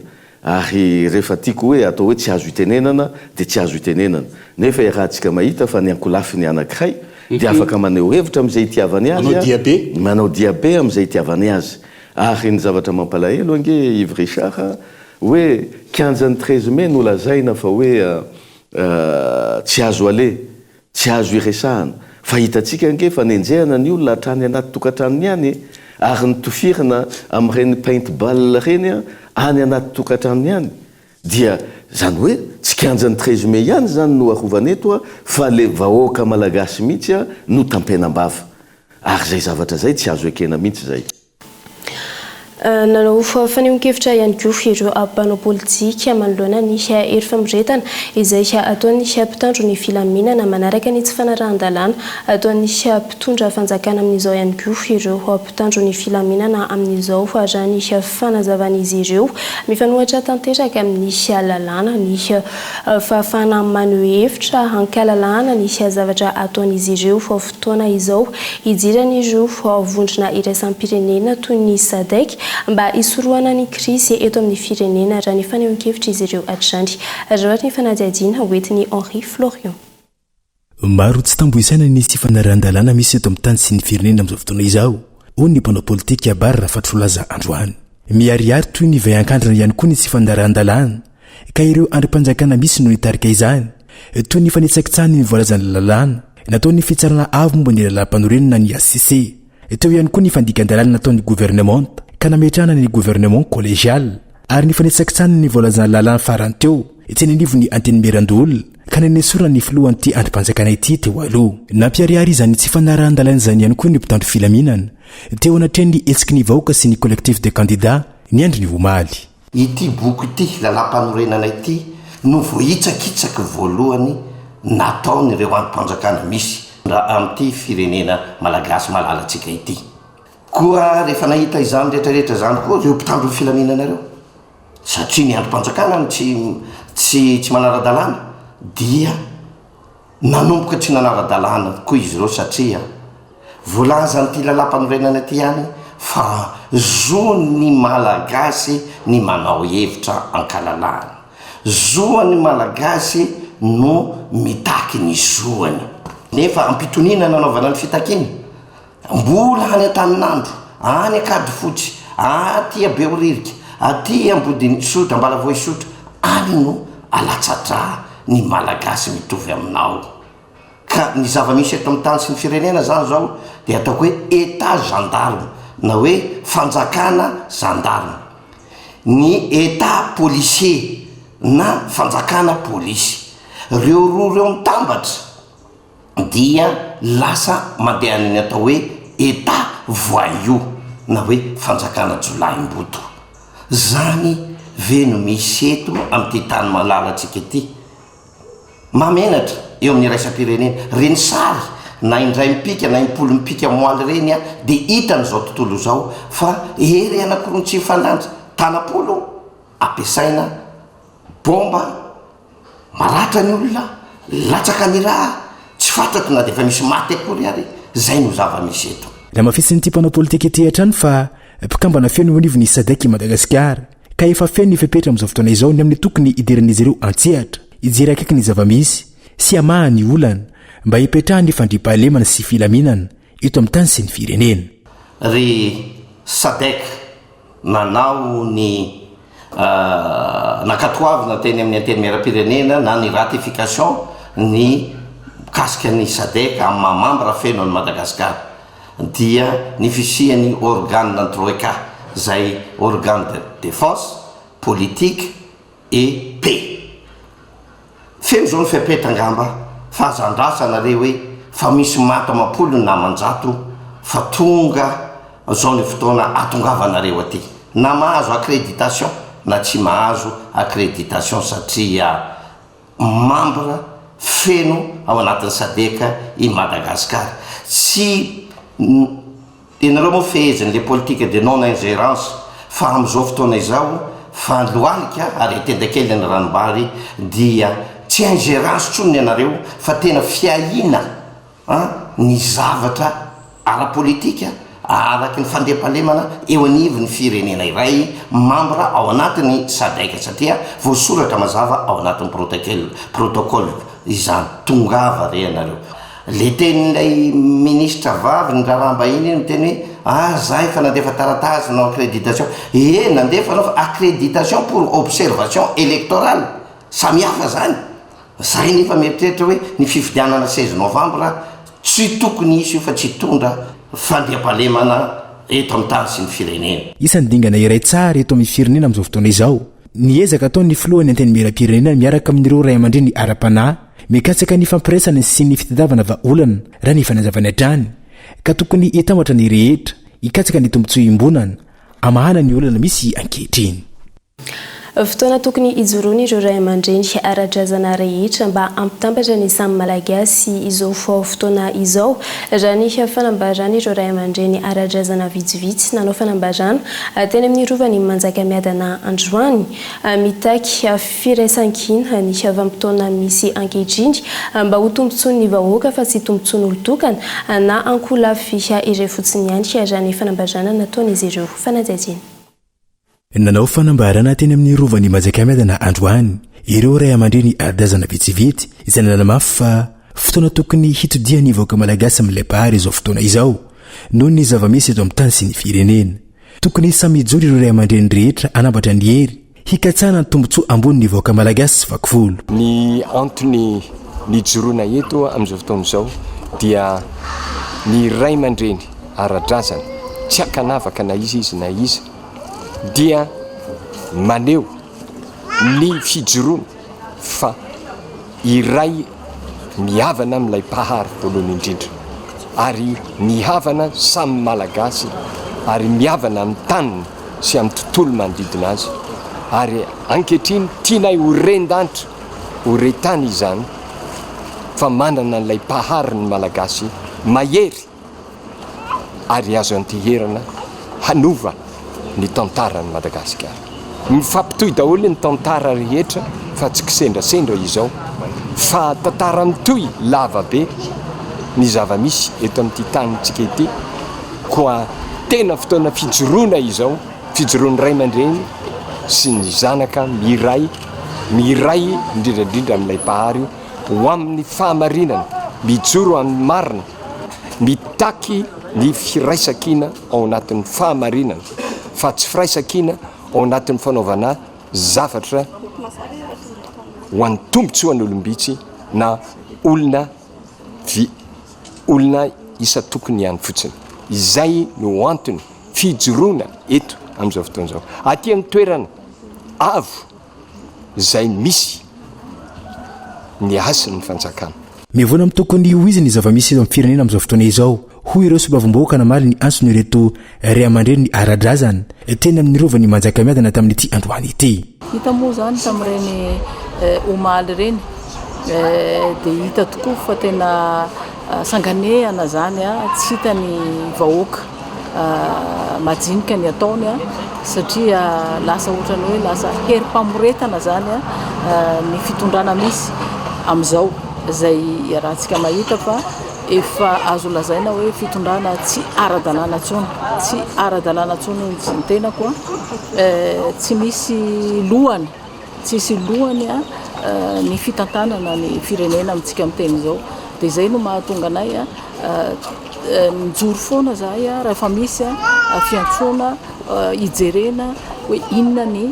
Ary rehefa tiako hoe atao hoe tsy azo itenenana dia tsy azo itenenana. Nefa iarahantsika mahita fa ny ankolafiny anankiray dia afaka maneho hevitra amin'izay itiavany azy, Manao diabe. manao diabe amin'izay itiavany azy. Ary ny zavatra mampalahelo ange Yves Richard hoe kianjan'ny 13 mai no lazaina fa hoe Tsy azo aleha, tsy azo iresahana, fa hitantsika ange fa nenjehana ny olona hatrany anaty tokantranony any e! ary nitofirina amin'ireny paint ball ireny any anaty tokantranony any, dia izany hoe tsy kianjan'ny 13 mai ihany izany no arovana eto fa le vahoaka malagasy mihitsy no tampenam-bava, ary izay zavatra izay tsy azo ekena mihitsy izay. Nanao fanehoan-kevitra ihany koa ireo mpanao politika manoloana ny hery famoretana izay ataon'ny mpitandro ny filaminana manaraka ny tsy fanarahan-dalàna ataon'ny mpitondra fanjakana amin'izao ihany koa ireo mpitandro ny filaminana amin'izao raha ny fanazavan'izy ireo. Mifanohitra tanteraka amin'ny lalàna ny fahafahana maneho hevitra ankalalahana ny zavatra ataon'izy ireo. Fotoana izao hidiran'ireo vondrona iraisam-pirenena toy ny Sadec mba hisorohana ny krizy eto amin'ny firenena, raha ny fanehoan-kevitr'izy ireo hatrany. Raha ny fanadihadiana hoentin'i Henri Florian. Maro tsy tambo isaina ny tsy fanarahan-dalàna misy eto amin'ny tany sy ny firenena amin'izao fotoana izao, hoy ny mpanao politika Bary Rafatrolaza androany. Miharihary toy ny vay an-kandrina ihany koa ny tsy fanarahan-dalàna ka ireo andrim-panjakana misy no nitarika izany, toy ny fanitsakitsahany ny voalazan'ny lalàna nataon'ny Fitsarana Avo momba ny Lalàmpanorenana ny HCC. Teo ihany koa ny fandikan-dalàna nataon'ny governemanta ka nametrahana ny gouvernement collégial ary ny fanitsakitsahana ny voalazan'ny lalàna farany teo teny anivon'ny Antenimierandoholona ka nanesorana ny filohan'ity andrim-panjakana ity teo aloha. Nampiharihary izany tsy fanarahan-dalàna izany ihany koa ny mpitandro filaminana teo anatrehan'ny hetsiky ny vahoaka sy ny collectif des candidats niandry ny omaly. Ity boky ity, Lalàmpanorenana ity, no voahitsakitsaky voalohany nataon'ireo andrim-panjakana misy amin'ity firenena malagasy malalantsika ity. Koa rehefa nahita izany rehetra rehetra izany koa ireo mpitandro ny filaminana ireo, satria ny andrim-panjakana no tsy tsy tsy manara-dalàna, dia Nanomboka tsy nanara-dalàna koa izy ireo satria voalazan'ity lalàmpanorenana ity ihany fa zon'ny Malagasy ny manao hevitra ankalalahana. Zoan'ny Malagasy no mitaky ny zoany. Nefa ampitoniana nanaovana ny fitakiana, mbola any Antaninandro, any Ankadifotsy, aty Behoririka, aty Ambodin'Isotry, Ambalavoaisotry, any no alatsa-drà ny Malagasy mitovy aminao. Ka ny zava-misy eto amin'ny tany sy ny firenena zany zao dia ataoko hoe Etat gendarme na hoe fanjakana gendarme. Ny Etat policier na fanjakana polisy. Reo roa reo mitambatra dia lasa mandeha any amin'ny atao hoe Etat voyou na hoe fanjakana jiolahimboto. Zany ve no misy eto amin'ity tany malalantsika ity? Mahamenatra eo amin'ny iraisam-pirenena. Reny sary na indray mipika na impolo mipika moaly ireny dia hitan'izao tontolo izao fa hery anankiroa tsy mifandanja, tanam-polo ampiasaina, bomba Maratra ny olona, latsaka ny ra, tsy fantatro na dia efa misy maty akory ary, izay no zava-misy eto. Namafisin'ity mpanao politika ity hatrany fa mpikambana feno eo anivon'ny Sadec i Madagasikara, ka efa feno ny fepetra amin'izao fotoana izao ny amin'ny tokony hidiran'izy ireo an-tsehatra, hijery akaiky ny zava-misy sy hamaha ny olana, mba hipetrahan'ny fandriampahalemana sy filaminana eto amin'ny tany sy ny firenena. Ry Sadec nanao ny nankatoavina teny amin'ny Antenimierampirenena na ny ratification ny mikasika ny Sadec amin'ny maha mambra feno an'i Madagasikara dia ny fisian'ny organe ny Troika izay organe de défense, politique et paix. Feno izao ny fepetra angamba fa aza andrasana re hoe fa misy maty amam-polony na aman-jato fa tonga. Zao ny fotoana atongavanareo aty. Na mahazo accréditation na tsy mahazo accréditation satria membre feno ao anatin'ny sadec i Madagascar. Tsy ianareo moa fehezin'le politique de non ingérence fa amin'izao fotoana izao fa lohalika ary atenda kely ny ranombary dia tsy ingérence intsony ny anareo fa tena fiahiana an ny zavatra ara-politika araky ny fandriampahalemana eo anivon'ny firenena iray mambra ao anatin'ny sadec satria voasoratra mazava ao anatin'ny protocole protocole izany. Tongava re ianareo. Le tenin'ilay minisitra vavy ny raharaham-bahiny iny miteny hoe ah za efa nandefa taratasy nanao accréditation. Ee nandefa anao fa accréditation pour observation électorale samy hafa zany. Zay nefa mieritreritra hoe ny fifidianana 16 novembre tsy tokony hisy io fa tsy hitondra fandriampahalemana eto amin'ny tany sy ny firenena. Isan'ny dingana iray tsara eto amin'ny firenena amin'izao fotoana izao ny ezaka ataon'ny filohan'ny Antenimierampirenena miaraka amin'ireo raiamandreny ara-panahy mikatsaka ny fampiraisana sy ny fitadiavana vahaolana raha ny fanazavany hatrany ka tokony hitambatra ny rehetra hikatsaka ny tombontsoa iombonana hamahana ny olana misy ankehitriny. Fotoana tokony hijoroan'ireo ray aman-dreny ara-drazana rehetra mba hampitambatra ny samy Malagasy izao fotoana izao, raha ny fanambaran'ireo ray aman-dreny ara-drazana vitsivitsy nanao fanambarana teny amin'ny Rovan'i Manjakamiadana androany. Mitaky firaisankina ny vanim-potoana misy ankehitriny mba ho tombontsoan'ny vahoaka fa tsy tombontsoan'olon-tokana na ankolafy iray fotsiny ihany, raha ny fanambarana nataon'izy ireo. Fanadihadiana. Nanao fanambarana teny amin'ny Rovan'i Manjakamiadana androany ireo ray aman-dreny ara-drazana vitsivitsy izay nanamafy fa fotoana tokony hitodihan'ny vahoaka malagasy amin'ilay Mpahary izao fotoana izao noho ny zava-misy eto amin'ny tany sy ny firenena. Tokony samy hijoro ireo ray aman-dreny rehetra hanambatra ny hery hikatsahana ny tombontsoa ambonin'ny vahoaka malagasy vaky volo. Ny antony nijoroana eto amin'izao fotoana izao dia ny ray aman-dreny ara-drazana tsy ankanavaka na iza izy na iza dia maneho ny fijoroana fa iray mihavana amin'ilay Mpahary voalohany indrindra ary mihavana samy Malagasy ary mihavana amin'ny taniny sy amin'ny tontolo manodidina azy ary ankehitriny tianay ho ren-danitra ho re-tany izany fa manana an'ilay Mpahary ny Malagasy mahery ary azo anteherana hanova ny tantaran'i Madagasikara. Mifampitohy daholo ny tantara rehetra fa tsy kisendrasendra izao fa tantara mitohy lava be ny zava-misy eto amin'ity tanintsika ity koa tena fotoana fijoroana izao, fijoroan'ny ray aman-dreny sy ny zanaka miray, miray indrindra indrindra amin'ilay Mpahary ho amin'ny fahamarinana, mijoro amin'ny marina. Mitaky ny firaisankina ao anatin'ny fahamarinana fa tsy firaisankina ao anatin'ny fanaovana zavatra ho an'ny tombontsoan'olom-bitsy na olona vi olona isan-tokony ihany fotsiny. Izay no antony fijoroana eto amin'izao fotoana izao. Aty amin'ny toerana avo izay misy ny hasin'ny fanjakana. Mivoana amin'ny tokony ho izy ny zava-misy eto amin'ny firenena amin'izao fotoana izao, hoy ireo solombavambahoaka namaly ny antson'ireto ray aman-dreny ara-drazana teny amin'ny rovan'i Manjakamiadana tamin'ity androany ity. Hita moa izany tamin'ireny omaly ireny dia hita tokoa fa tena sanganehana izany, tsy hita ny vahoaka. Majinika ny ataony satria lasa ohatran'ny hoe lasa herim-pamoretana izany ny fitondrana misy amin'izao izay iarahantsika mahita fa efa azo lazaina hoe fitondrana tsy ara-dalàna intsony, tsy ara-dalàna intsony hoy ny tenako, tsy misy lohany. Tsisy lohany ny fitantanana ny firenena amintsika miteny izao. Dia izay no mahatonga anay mijoro foana izahay rehefa misy fiantsoana hijerena hoe inona ny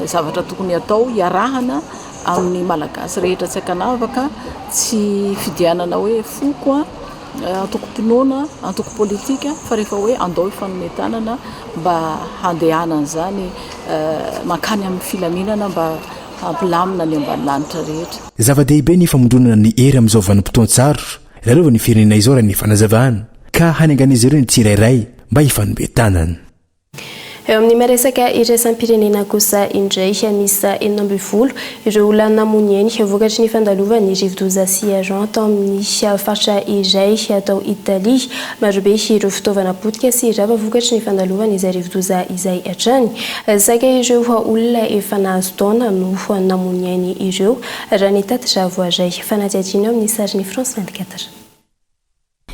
zavatra tokony hatao hiarahana amin'ny Malagasy rehetra tsy ankanavaka, tsy fidianana hoe foko. antokom-pinoana, antoko politika fa rehefa hoe andao hifanome tanana mba handehanan'izany mankany amin'ny filaminana mba hampilamina ny ambanilanitra rehetra. Zava-dehibe ny famondronana ny hery amin'izao vanim-potoan-tsarotra lalovan'ny firenena izao raha ny fanazavana, ka hanengan'izy ireo ny tsirairay. mba hifanome tanana. Eo amin'ny maresaka iraisam-pirenena kosa indray, miisa 16 ireo olona namoy ainy vokatry ny fandalovan'ny rivodoza Ciaran tao amin'ny faritra iray tao Italia. Marobe ireo fitaovana potika sy rava vokatry ny fandalovan'izay rivodoza izay hatrany. Saika ireo olona efa nahazo taona no namoy ainy ireo, raha ny tatitra voaray. Fanadihadiana eo amin'ny sarin'ny France 24.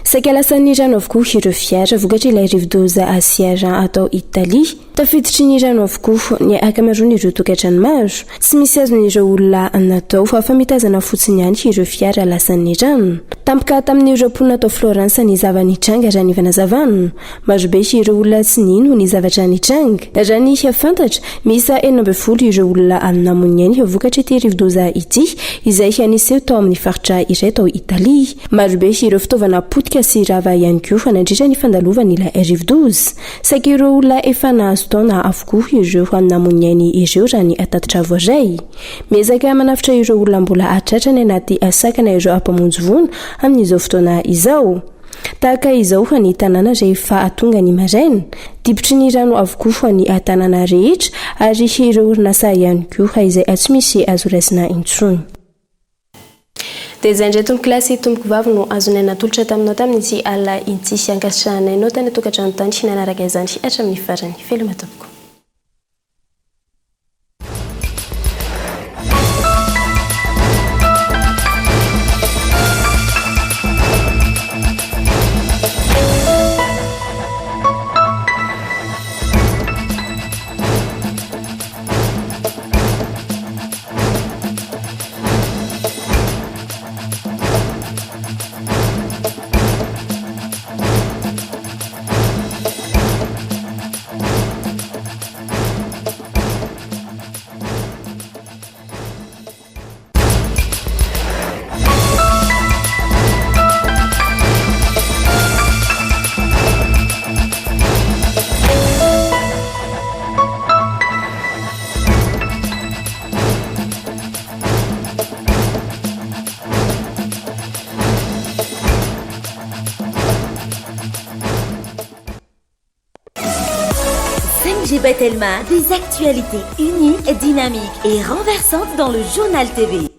Saika lasan'ny rano avokoa ireo fiara vokatr'ilay rivodoza Ciara atao Italia. Tafiditry ny rano avokoa ny ankamaroan'ireo tokantrano maro. Tsy misy azon'ireo olona natao fa famitazana fotsiny ihany ireo fiara lasan'ny rano. Tampoka tamin'ireo mponina tao Florence ny zava-nitranga raha ny fanazavana. Marobe ireo olona tsy nino ny zavatra nitranga. Raha ny fantatra, miisa 16 ireo olona namoy ny ainy vokatr'ity rivodoza ity, izay niseho tao amin'ny faritra iray tao Italia. Marobe ireo fitaovana potika sy rava ihany koa nandritra ny fandalovan'ilay rivodoza. Saika ireo olona efa nahazo taona avokoa ireo namoy ny ainy ireo raha ny tatitra voaray. Miezaka manavotra ireo olona mbola tratra any anaty sakana ireo mpamonjy voina amin'izao fotoana izao. Tahaka izao ny tanàna rehefa tonga ny maraina. Dibotry ny rano avokoa ny tanàna rehetra ary ireo orinasa ihany koa izay tsy misy azo raisina intsony. Dia izay indray tompokolahy sy tompokovavy no azonay natolotra taminao tamin'ity alina ity. Ankasitrahanay anao tany an-tokantrano tany nanaraka izany hatramin'ny farany. Veloma tompoko. 5G by Telma, des actualités uniques, dynamiques et renversantes dans le journal TV.